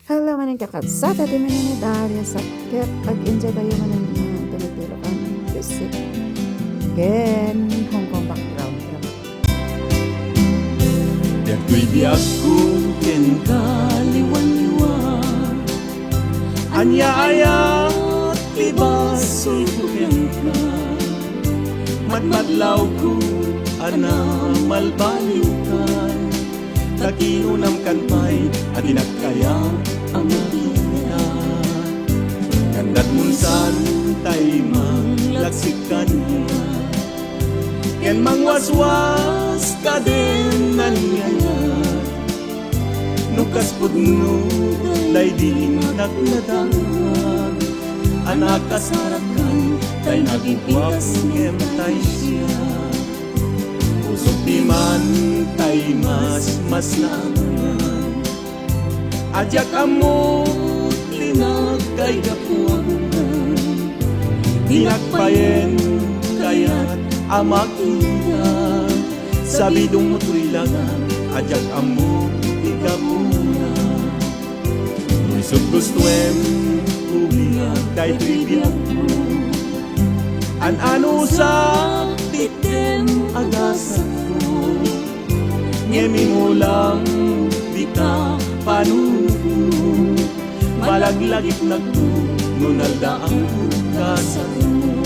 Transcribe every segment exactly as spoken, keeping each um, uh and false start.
Hello, manen kakabsat, ti manen ni Daria Sapkep. Ag-enjoy tayo manen nga tinitilokan music. Ken Hong Kong background. Dagitoy biagko ken kaliwaliwa. Ania aya ti basolko kenka? Madmadlawko a namalbaliwkan. Ta kinunam kan pay a dinak kayat a makita. Kandat munsan tay manglagsit kaniak. Ken mangwaswas kaden naniayak. No kas pudno, daydi innak nadangag. A nakasarakan, tay nagubbuak ngem tay siak. Pusok diman tay mas, mas naaman. A diak ammo ti nagkaigapuan. Dinak payen kayat a makita. Sabidongmo toy langak a diak ammo ti gapuna. No isut' gustoem, uliak daytoy biagmo. An-anusak ti tem a gasatko. Ngem imulam dita panunot. Malaglagipnakto no naldaangko kasatmo.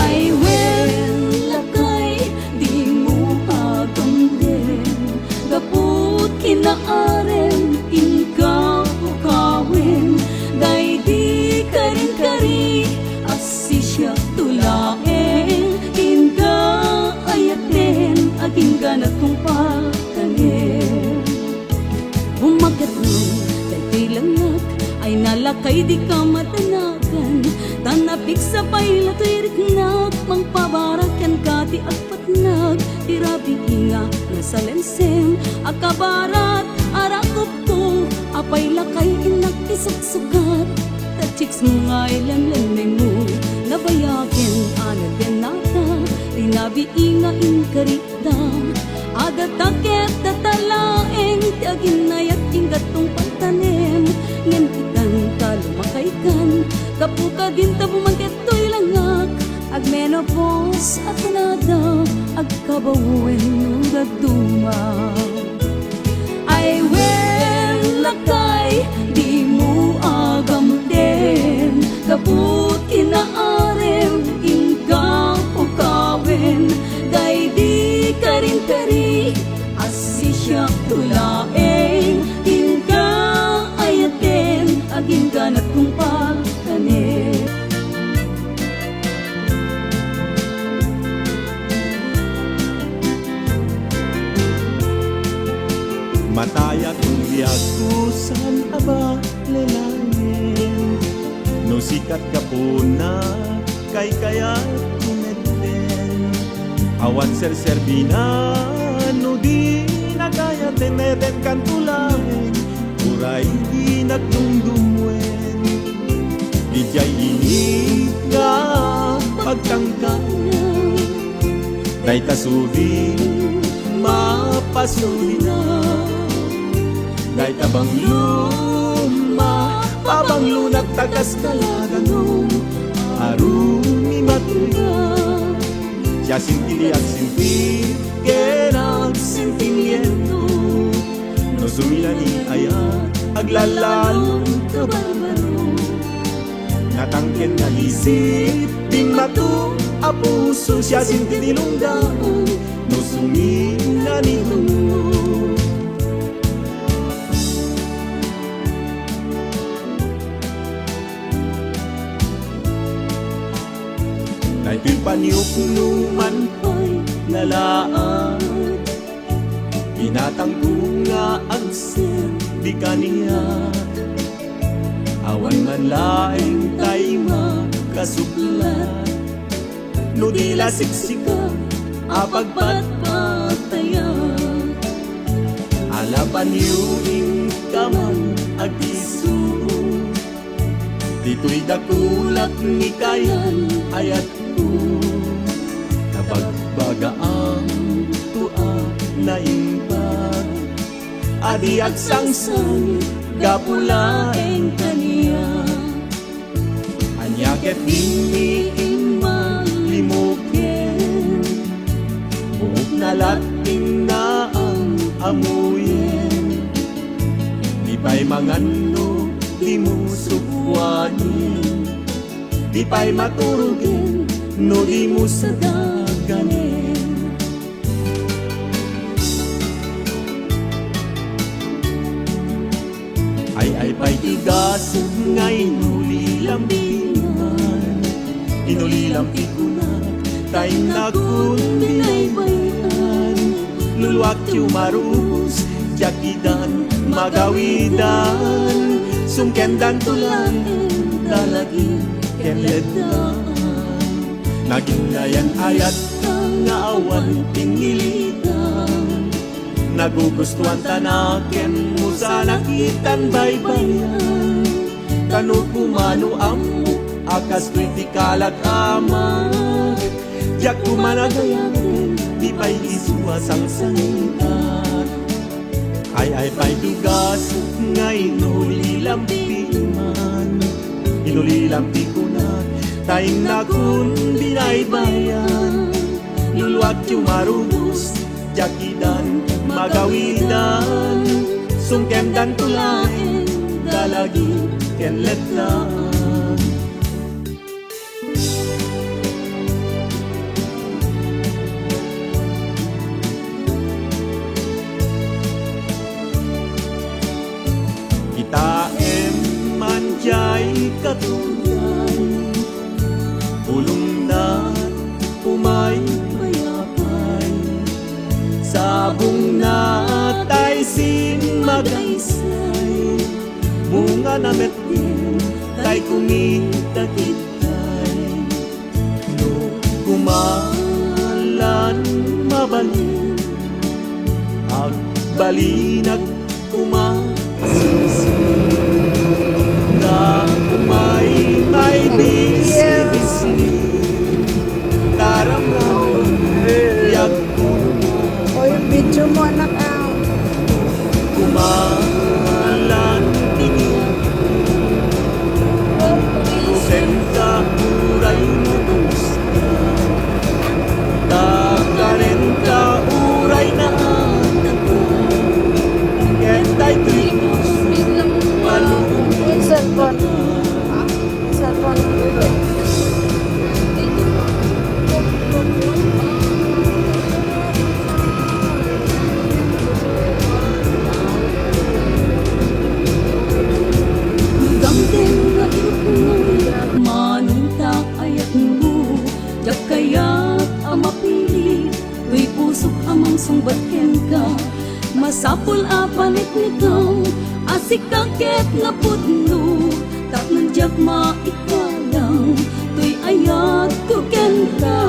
Ay, wen, lakay, dimo agamden. Gapu ti naarem, inka pukawen. Daydi karinkari, a sisiakto laeng. Inka ayaten, agingga natungpal tanem. Umakatno daytoy langak, ay nalakay dika madanagan. Ta napigsa pay la toy riknak, mangpabara kenka ti agpatnag. Ti rabii nga nasalemsem a kabarat, arakupko, apay lakay innak ti suksukat. Ta chicks mo ngay lemlemmengmo, nabayagen a nagennata, ti nabii nga inkari. Adda, adda ket data laeng ti aginnayat, inka tungpal tanem, ngem itan ta lumakaykan, gapu kagin ta bumangket toy langak, agmenopause a kunada, agkabawen no dadduma. Ay, wen, lakay, dimo agamden, gapu ti naarem, inka pukawen, daydi karinkari, a sisiakto laeng, inka ayaten, agingga natungpal tanem. Matayag ti biagko saan a balelayen. No sikat gapuna, kaykayat ti metten. Awan serserbina, no di nagayaten, metten kanto laeng, uray di nagdumdumwen. Idiay init nga pagtangkana, dayta suli, mapasulina. Dayta banglo, mapabanglonak ta kas kaladanom a rumimatuya. Siasintili agsinti ken agsentimiento. No sumina ni ayat, aglallalon kabarbaro. Natangken nga isip, bimmato a puso, siasintili lunggaon, no sumina ni dungo. Daytoy paniuknoman pay nga laag, binatangko nga agserbi kaniak. Awan man laeng tay makasuplat, no di la siksika a pagpatpatayak. Alapanyo inka man agdisso. Ditoy dakulak ni kayan ayatko, nabagbagaam to a naimbag. A di agsangsangit gapu laeng kaniak. Ania ket dinmi imbag limuken? Buokna lattan a am-amoyen. Di pay mangan no dimo subuanen. Di pay maturogen no dimo sadaganen. Ay-ay pay ti gasem nga inulilam ti piman, inulilam ti kunak, ta innakon binaybay-an. Luluak ti umarus, diak idan magawidan, sumkendanto laeng dalagi ken letdaan. Naging nayan-ayatka nga awan pinnilitan. Nagugustuanta naken mo sana kitan baybay-an. Kano koma no ammok a kastoy ti kalak-amak, diak koma nagayaten, di pay isu a sangsangitak. Ay-ay pay ti gasem nga inulilam ti piman, inulilam ti kunak, ta innakon binaybay-an. Luluak ti umarus, diak idan magawidan, sumkendanto laeng dalagi ken letdaan. Kitaem man diay katulay, bulongna umaybayapay, sabongna tay simmagaysay, bungana met ken tay kumita kitay. No kumalan mabalin, agbalinak koma sisi. Nga umay may bisibisi, taramram yagko. Oy, video mo, anak, ah. Kumalan tingi. Kusenta uray mo gusto. Takarenta uray na anak ko. Ket daytoy puso, palubong. Cellphone. Cellphone. Damdem nga irukunay, manong ta ayatmo, diak kayat a mapili, toy pusok a mangsungbat kenka. Masapul a paneknekaw a sika ket napudno, tapno diak maikalang toy ayatko kenka.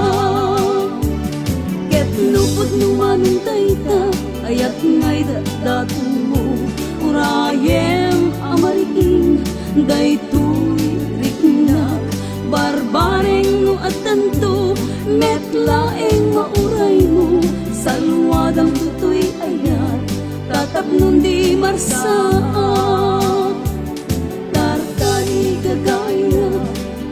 Ket no pudno manen dayta, ayat nga idatdatonmo, urayem a mariing daytoy riknak. Barbareng no addanto, met laeng mauraymo, saluadam toy ayat, ta tapnon di marsaak. Tartari gagayat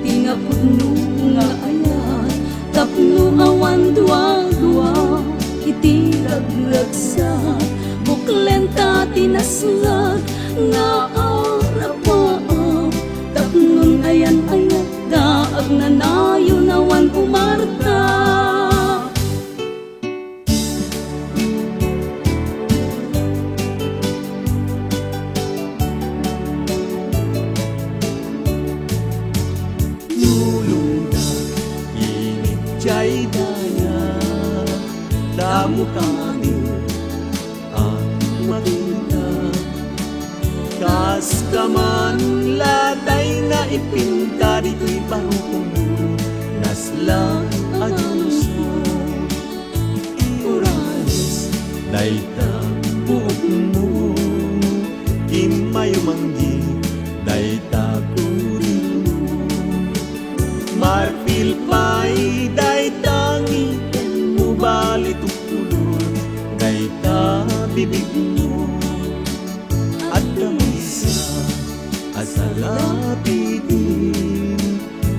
ti napudno nga ayat, tapno awan duadua iti ragragsak. Buklenta ti naslak nga arapaak, tapnon ayan-ayat ta agnanayon awan umarta. Lulongda, init jay daya, damo kami a makita. Kas kaman latay nga ipinta ditoy barukongmo, nasla a dalusmo. Uraes dayta buokmo, immayo manggi dayta kurilmo. Adda maysa a salapidin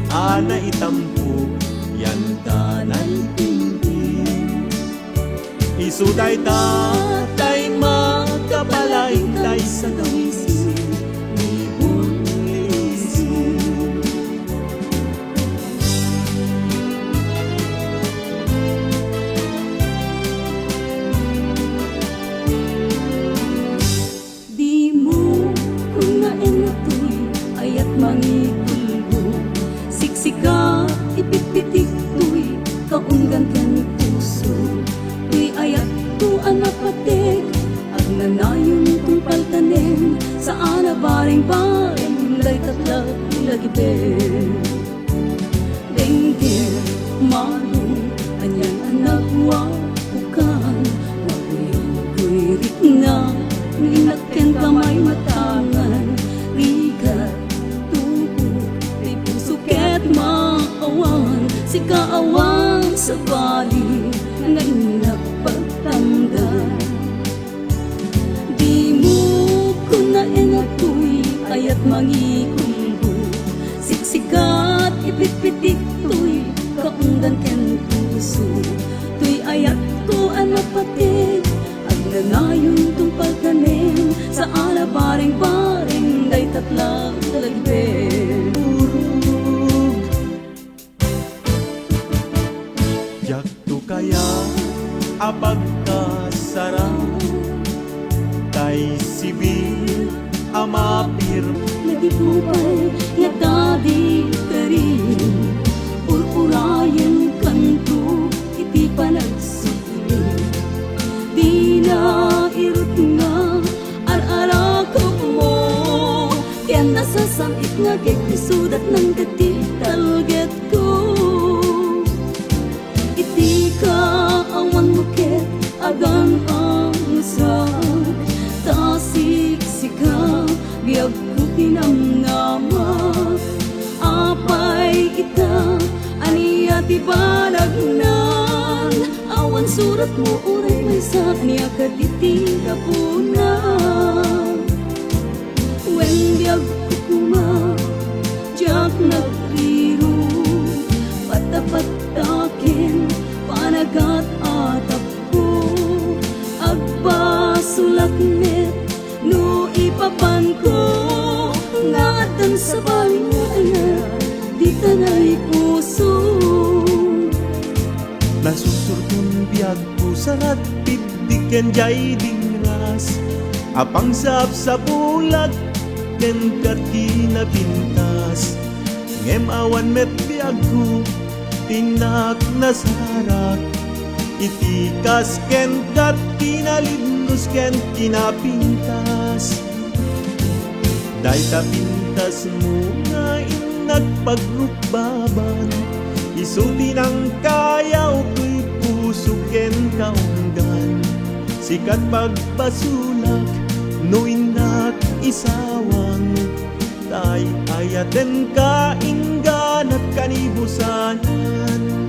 a naitampok yanta naitintin. Isu dayta tay makapalaing tay sagawisi ni Bunlisi. Dimo kunna entoy ayat mangikulbo, siksika ipitpitik toy kaunggan ken puso. Toy ayatko a napateg, agnanayon tungpal tanem, saan a bareng-bareng dayta laglagipem. Dengger, malong, anian a nagwapukan, naguygoy rikna, ni nakken kamay matangan, rigat, tubok, ti puso ket maawan, sika awan sabali, nga innak pagtanggal. Dimo kunna entoy ayat mangikulbo, siksikat ipitpitik toy kaungdan ken puso. Toy ayatko a napateg, agnanayon tungpal tanem, saan a bareng-bareng dayta laglagipem. Urog. Diakto kayat a pagkasarag, tay sibil a mapir. Nagipupay nga dadi karin, ur-urayen kanto iti panagsubli. Dina irutnga ar-arakepmo, ken nasasam-it nga agegisudat nangted ti talgetko. Iti kaawanmo ket agan-angusak, ta siksika, biagko ti namnamak. Apay ita, ania ti banagnan? Awan suratmo uray maysa, ania kadi ti gapuna? Wen biagko koma, diak nagriro, patapattaken, panagat a tappo, agbasolak met no ipapanko, nga addan sabali nga ayat, dita naipuso. Nasusurton biag Pusarad pitdi ken diay dingras a pangsapsapulat ken kat kinapintas. Ngem awan met biagko ti innak nasarak iti kas ken kat kinalidnos ken kinapintas. Dayta pintasmo nga innak pagrukbaban, isu ti nangkayaw toy puso ken kaunggan. Sikat pagbasolak no innak isawang, tay ayatenka ingganat kanibusanan.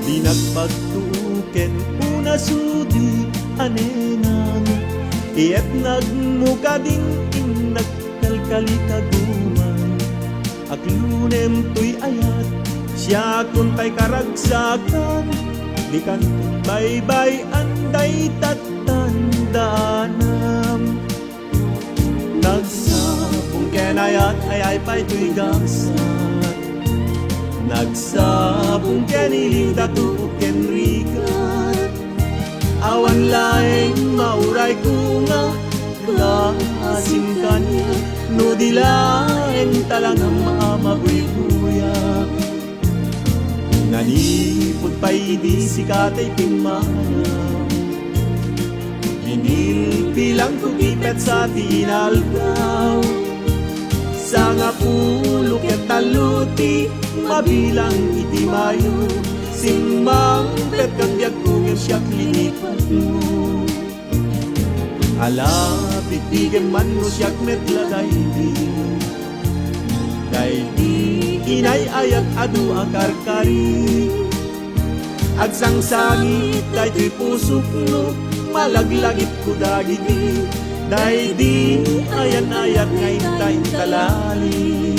Dinak pagtuo ken unasudi a nenang, iyetnagmo kadin innak kalkalikaguan. Aglunem toy ayat, siakon tay karagsakan, di kanton baybay-an dayta tandanam. Nagsapong ken ayat, ayay pay toy gasat. Nagsapong ken iliw, dato ken rigat. Awan laeng maurayko nga kaasim kaniak, no di laeng talangam a mabuybuyak. Nanipud pay idi sika tay pimmanaw, binilbilangko ti petsa ti inaldaw. Sangapulo ket tallo ti mabilang iti Mayo. Simmangpet kan biagko ngem siak linipatmo. Ala, pigpigem man no siak met la daydi. Daydi inay-ayat adu a karkari. Agsangsangit daytoy pusok no Malaglagipko dagiti daydi ayan-ayat nga inta intalali.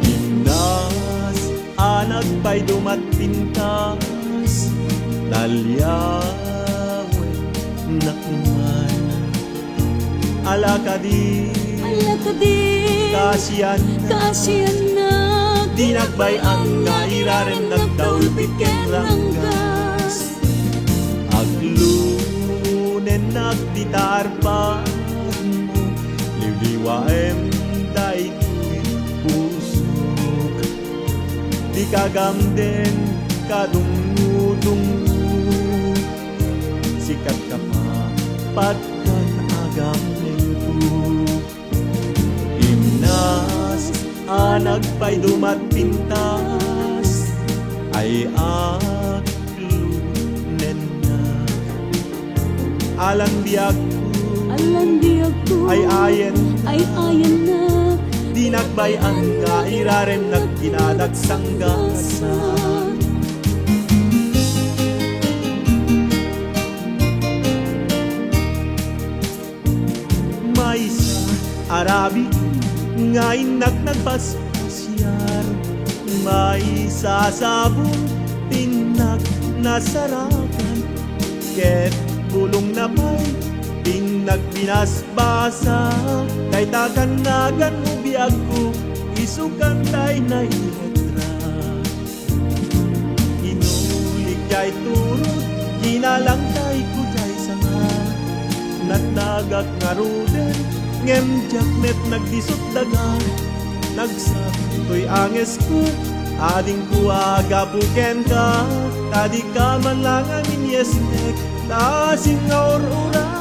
Imnas a nagpaydum a pintas, taliawennak man. Ala kadi, ala kadi, kaasian, kaasiannak. Di nagbay-an nga irarem nagdaulpit ken ranggas. Aglunennak ti tarpadmo, liwliwaem daytoy pusok. Di kagamden kadungudungo, sika ti kapapatkan a gamengko. Imnas a nagpaydum a pintas, ay aglunennak. Alan biagko, alan biagko, ay ayen, ay ayennak. Di nagbay-an nga iraremnak kinadagsanggasan. Maysa a rabii nga innak nagpaspasiar, maysa a sabong ti innak nasarakan, ket bulongna pay ti innak binasbasa. Dayta kan naganmo biagko, isukan tay nailetra. Inulik jay turod, kinalangtayko jay sanga. Natnagak ngaruden, ngem diak met nagdisut daga. Nagsaktoy angesko, adingko a gapu kenka, ta dika man lang aminyesnek, ta sinnaur-urayek.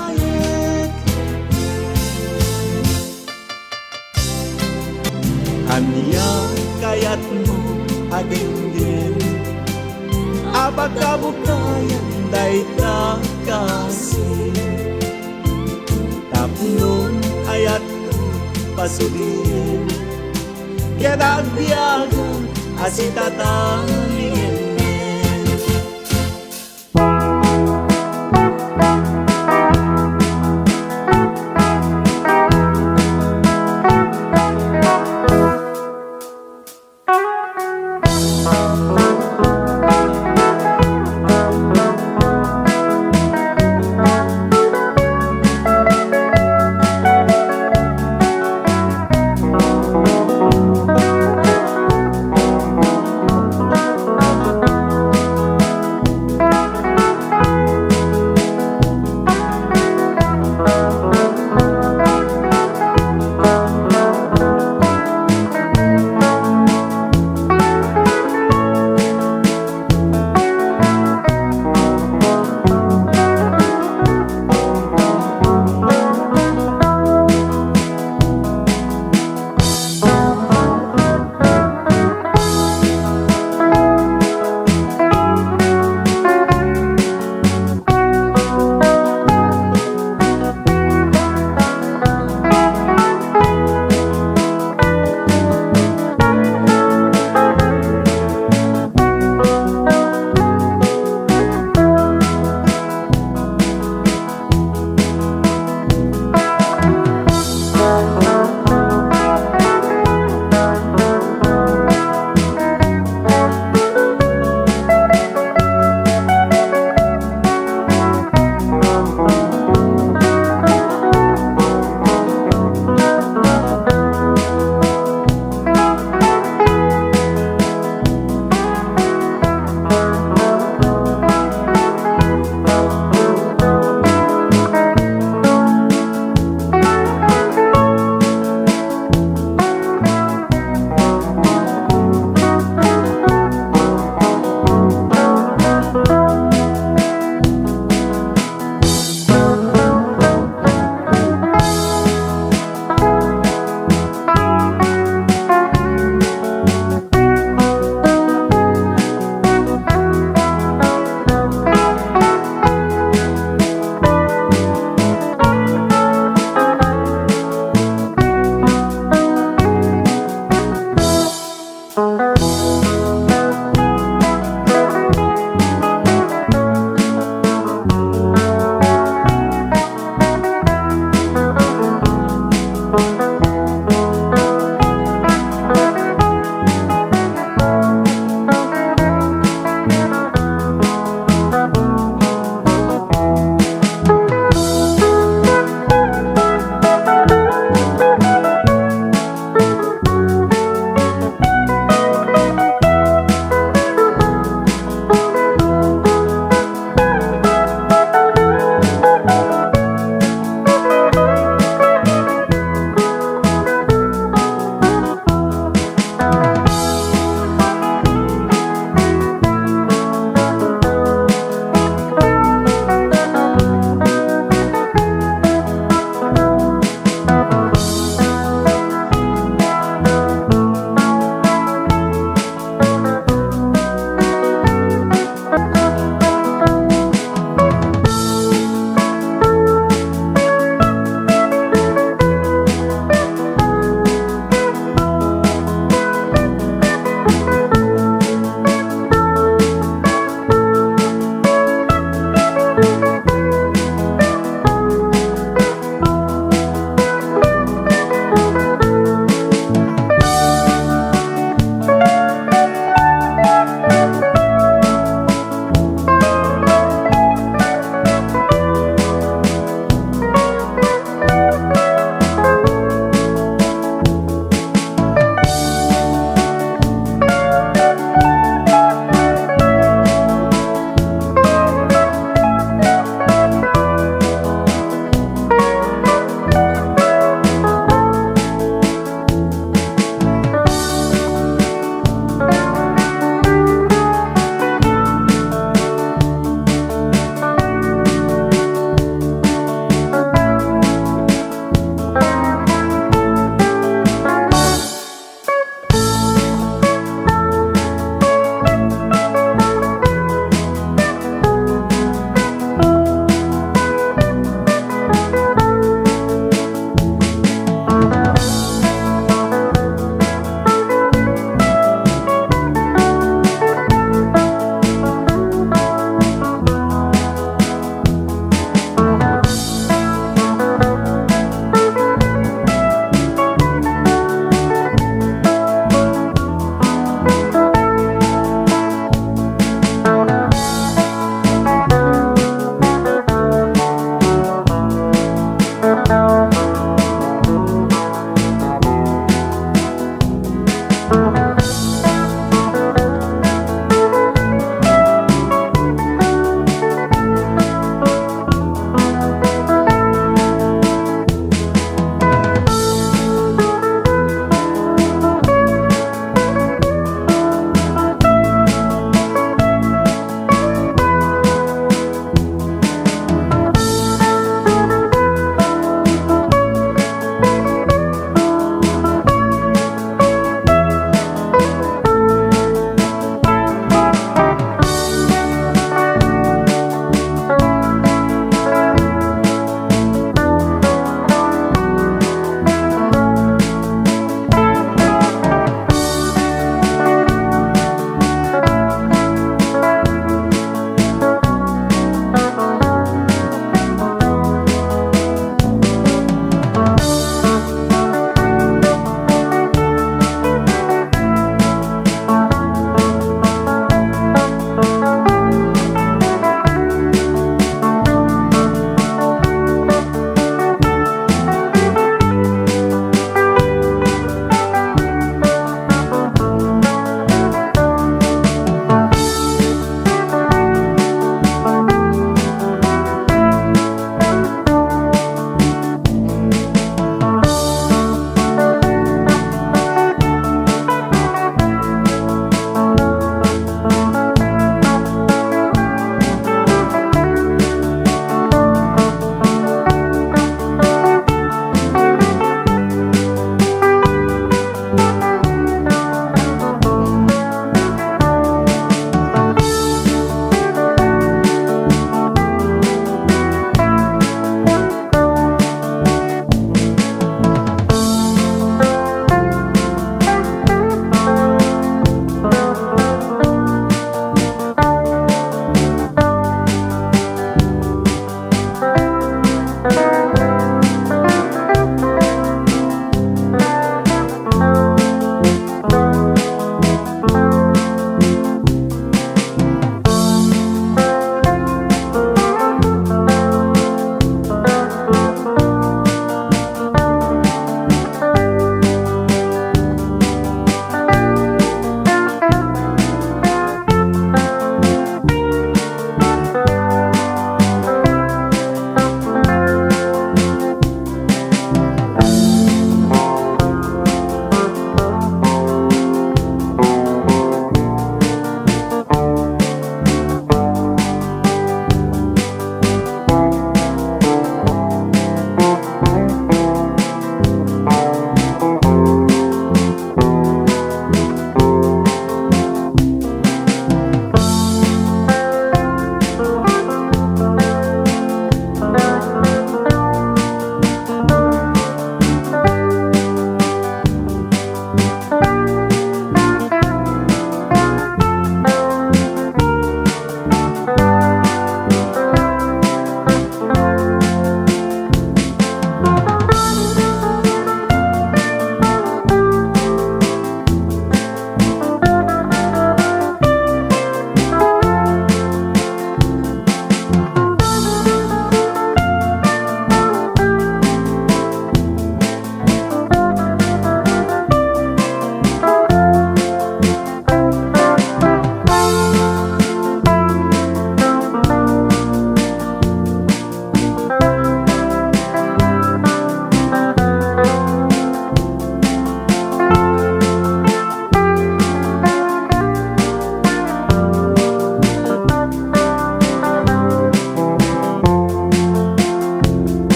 Ania kayatmo a denggen a pagkabukayan dayta kaasi? Tapno ayatko pasudien ket agbiaga a sitatalingennen.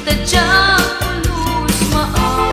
Tadya pulos maa.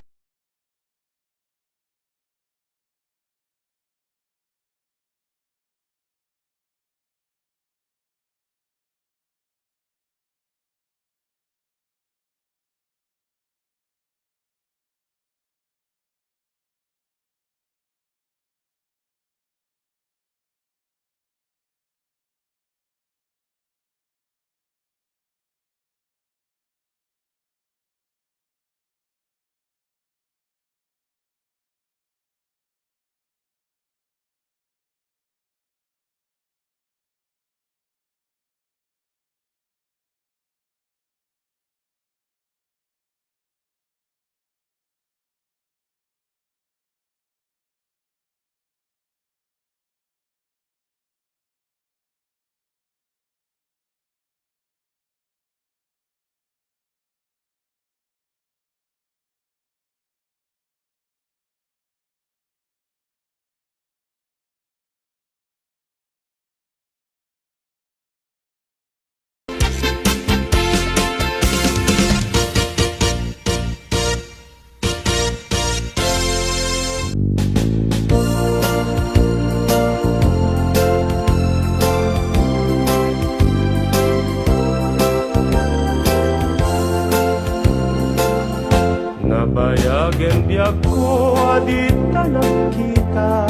Nabayagen biagko a dita nagkita.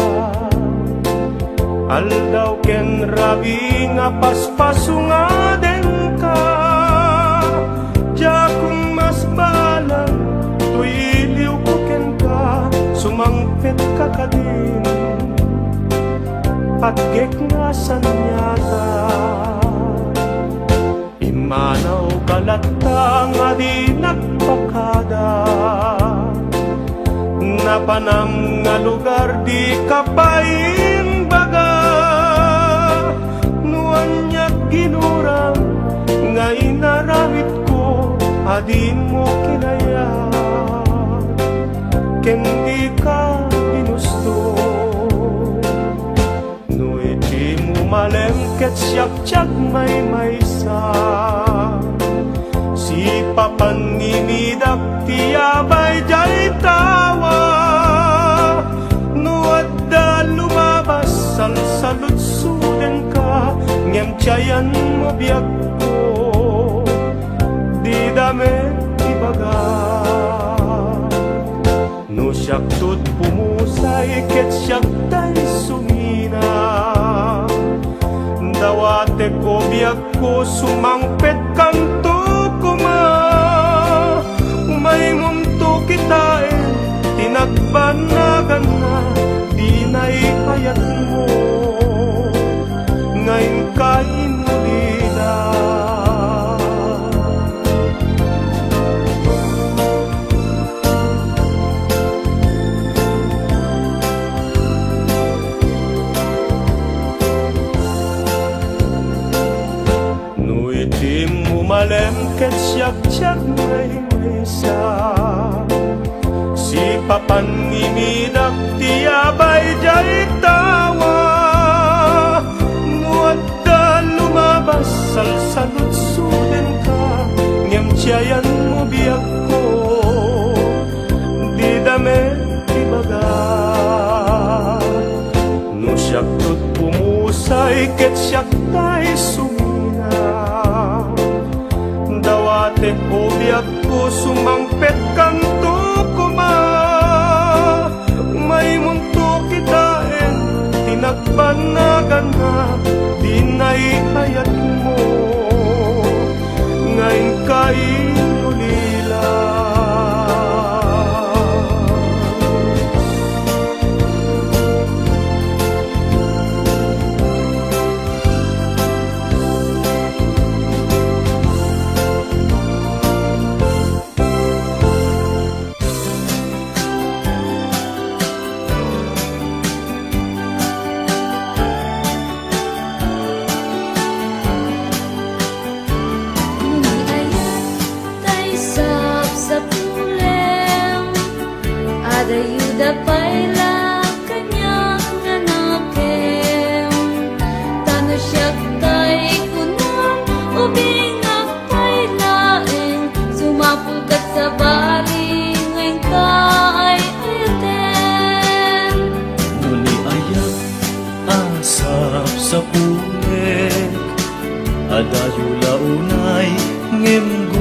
Aldaw ken rabii nga paspaso ngadenka. Diakon masbalan toy iliwko kenka, sumangpetka kadin, patgek nga saniata. Immanawka latta nga di nagpakada. Napanam nga lugar dika pay imbaga. No aniat ginuram nga inaramidko a dimo kinayat ken dika binusto. No idi mo malem ket siak ti agmaymaysa, sipapan ngimidak ti abay diay tawa. No adda lumabas, salsaludsodenka, ngem ti ayanmo biagko, dida met ibaga. No siakto't pumusay ket siak tay sumina, dawatek o biagko, sumangpetkanto koma. Umaymonto kitaen ti nagbannaganna, dinay ayatmo nga inka inulila. No idi mo malem ket siak ti agmaymaysa, sipapan ngimidak ti abay diay tawa. No adda lumabas, salsaludsodenka, ngem ti ayanmo biagko, dida met ibaga. No siakto't pumusay ket siak tay sumina, dawatek o biagko, sumangpetkanto koma. Umaymonto kitaen ti nagbannaganna, dinay ayatmo nga inka inulila. ngem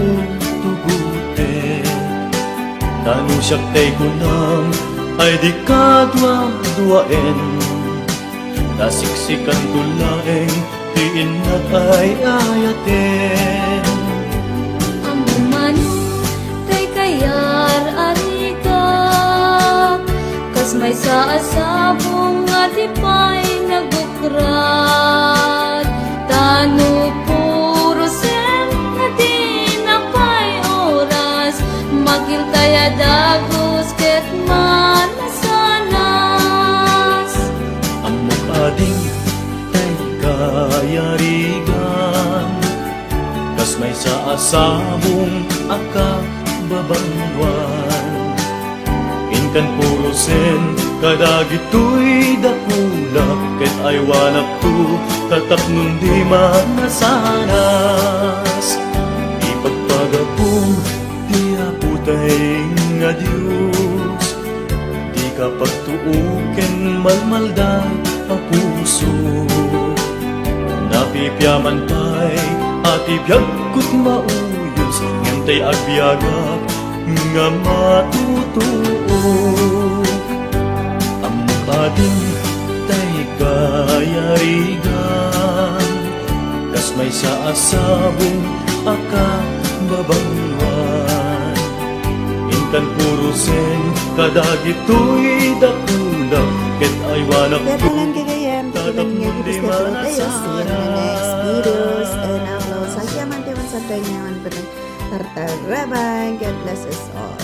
gutgutem. Ta no siak tay kunam ay dika duaduaen, ta siksikanto laeng ti innak ay ayaten. Ammom no tay kayar-arigak, kas maysa a sabong nga di pay nagukrat. Ta no purosen nga dinak pay oras, makiltay a dagus ket manasanas. Ammok ading tay kayarigan, kas maysa a sabong a kababannuan. Inkan purosen kadagitoy dakula, ket aywanakto ta tapnon di manasanas. Ipagpagapom ti Apotay nga Dios, dika pagtuo ken malmalda a puso. Napipiaman pay a ti biagko ti mauyos, ngem tay agbiagak nga matutuo. Ammok ading tay kayarigan, kas maysa a sabong a kababannuan. Inkan purosen kadagitoy dakula, ket aywanak. Ket alan gagayyem, tatap ti Ginoo nga agpaspasamak kadakayo. See you in the next videos and uploads. Agyamanen ti mansakay ngayon, tartarabay. God bless us all.